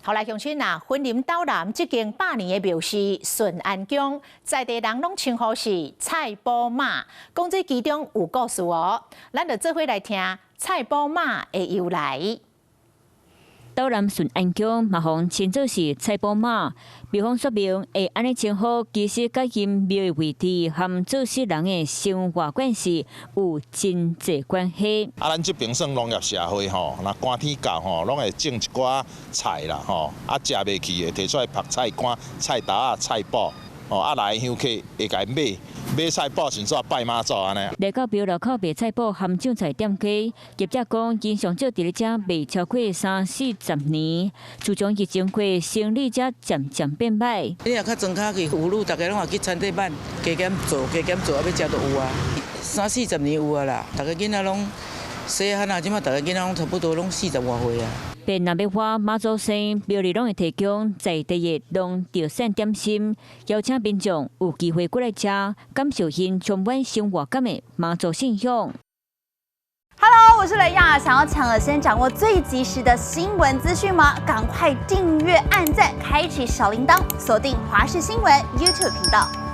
好來，鄉親啊，雲林斗南這間百年的廟是順安宮，在地人攏稱呼是菜脯媽。講這其中有故事哦，咱就做伙來聽菜脯媽的由來。斗南順安宮嘛予人稱做是菜脯媽，廟方說明會按呢稱呼，其實佮𪜶廟的位置和做事人的生活關係有真濟關係。啊，咱這爿算農業社會吼，若寒天到吼，攏會種一寡菜啦吼，啊，食袂去的提出來曝菜乾、菜豆仔、菜脯。哦，啊來香客會共買買菜脯，順紲拜媽祖按呢。來到廟內口賣菜脯含醬菜店家，業者講，𪜶上少佇咧遮賣超過三四十年，自從疫情過，生意才漸漸變歹。你若較莊跤去，婦女逐家攏會去田塊挽，加減做，加減做，啊欲食都有啊。三四十年有啊啦，逐个囡仔攏細漢啊，這馬逐个囡仔攏差不多攏四十外歲啊。便若欲花媽祖生，廟裡攏會提供在地的農特產點心，邀請民眾有機會過來食，感受𪜶充滿生活感的媽祖信仰。 Hello，我是雷亞，想要搶先掌握最及時的新聞資訊嗎？趕快訂閱、按讚、開啟小鈴鐺，鎖定華視新聞 YouTube 頻道。